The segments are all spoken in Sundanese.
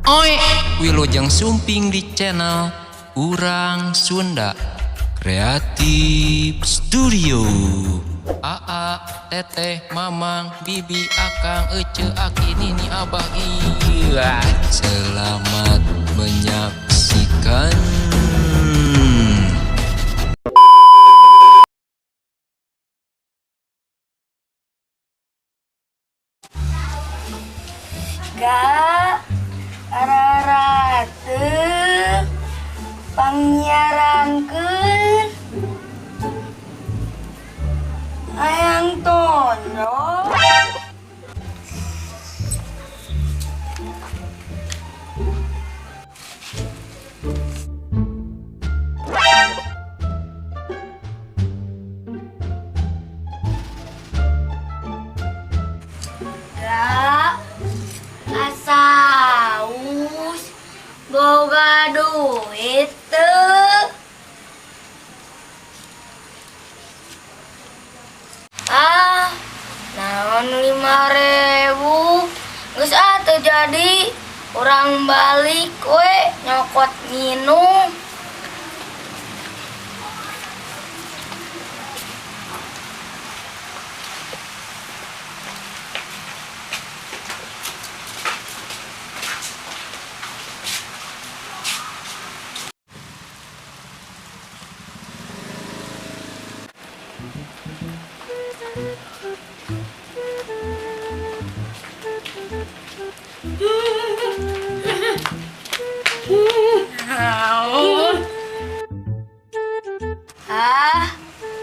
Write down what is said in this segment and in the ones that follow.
Oi, Wilujeng Sumping di channel Urang Sunda Kreatif Studio. Aa, Teteh, Mamang, Bibi, Akang, Ece, Aki, Nini, Abah, iya. Selamat menyaksikan. Gak ararate pangnyiarankeun hayang tonyo. Gak asa haus, boga duit teu? Ah, naon 5.000? Geus ah, teu jadi. Urang balik we nyokot minum. Naon? Ah,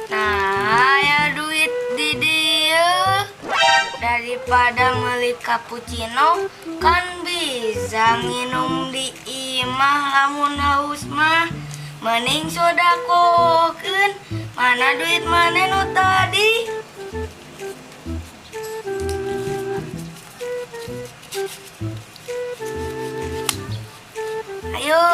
nah ya duit di dieu. Daripada beli cappuccino kan bisa minum di imah, lamun haus mah mending sodakohkeun. Mana duit mana nu tadi? Ayo.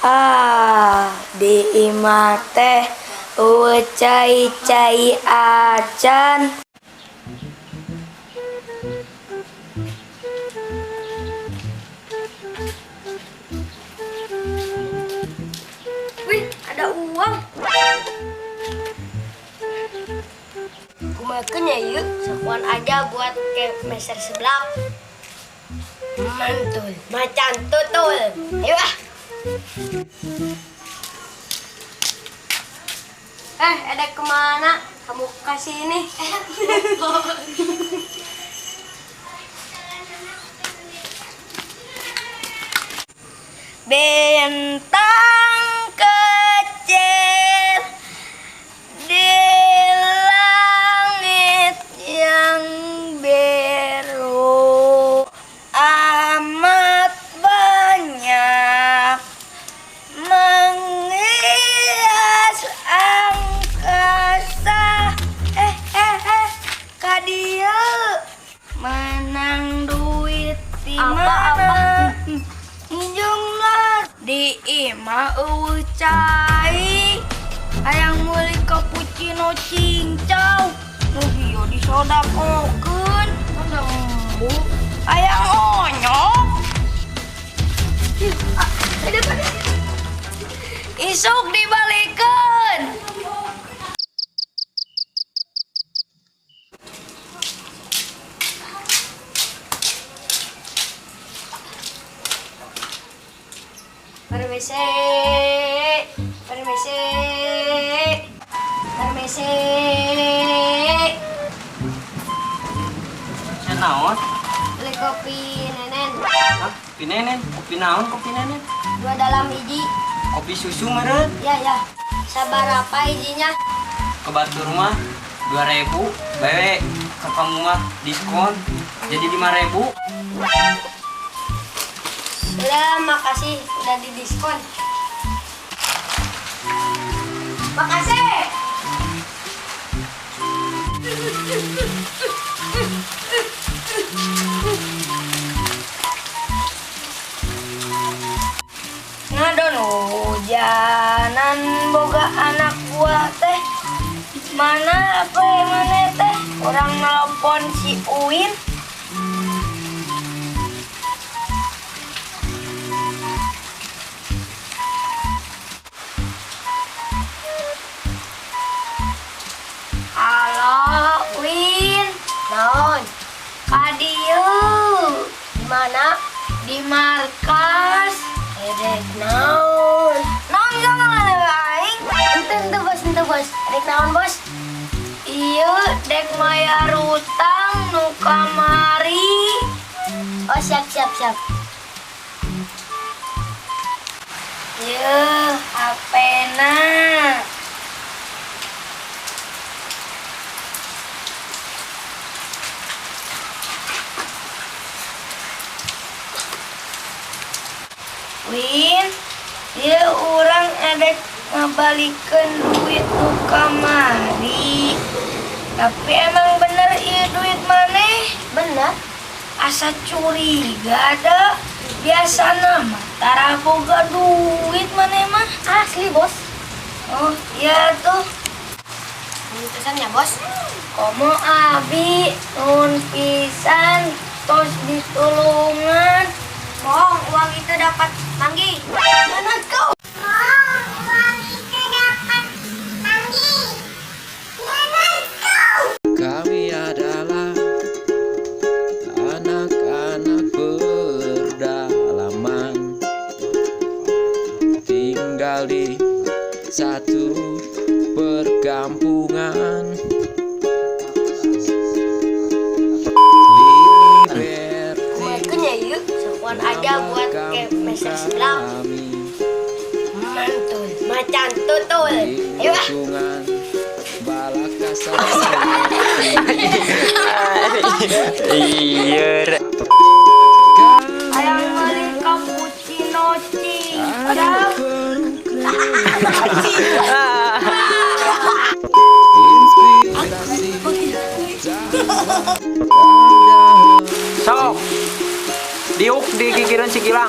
Ah, di imah teh euweuh cai-cai acan. Wih, ada uang. Kumakeun ya yuk, sakuan aja buat ke meser sebelah. Mantul, macan tutul. Ayo ah. Eh, ada kemana? Kamu kasih ini. Bintang kecil di langit yang biru amat banyak menghias angkasa. Eh eh eh, kadieu menang duit di Apa, mana? Jumlah di imah euweuh cai, hayang meuli cappuccino cincau, nu bieu disodakokeun. Hayang onyok. Ah, ada pada isuk dibalikeun. Permisi, permisi, permisi. Saya naon? Beli kopi nenen. Hah? Kopi nenen? Kopi naon kopi nenen? Dua dalam hiji. Kopi susu meren? Ya ya. Sabaraha hijinya? Ke batur mah 2000, bae ke kamu mah diskon jadi 5000. Sudah, makasih udah di diskon. Makasih. Ngadon hujanan boga anak buah teh. Mana apa mana teh? Urang nelpon si Uin. Halo, Win. Naon? Kadieu. Di mana? Di markas. Erek naon? Naon jangan aing. Ente ente bos, ente bos. Erek naon bos? Iya, dek mayar utang nu kamari. Oh, siap siap siap. Iya, HP-na. Win, ieu urang edek ngabalikeun duit nu kamari. Tapi emang bener ieu duit maneh? Bener. Asa curiga da. Biasana mah tara boga duit maneh mah. Asli, Bos. Oh, iya tuh. Pesannya, Bos. Komo abi nun pisan tos ditulungan. Bohong, uang itu dapat manggi. Mana kau? Bohong, uang itu dapat manggi. Mana kau? Kami adalah anak-anak pedalaman, tinggal di satu perkampungan. Liberty Kumakeun ya yuk, sopan aja buat ke meser sebelah. kami. Mantul, macan tutul. Ayo ah. Lingkungan Balakasa. Iya. Ayang beli cappuccino cincang. Inspirasi Sok. Diuk di gigireun si Gilang.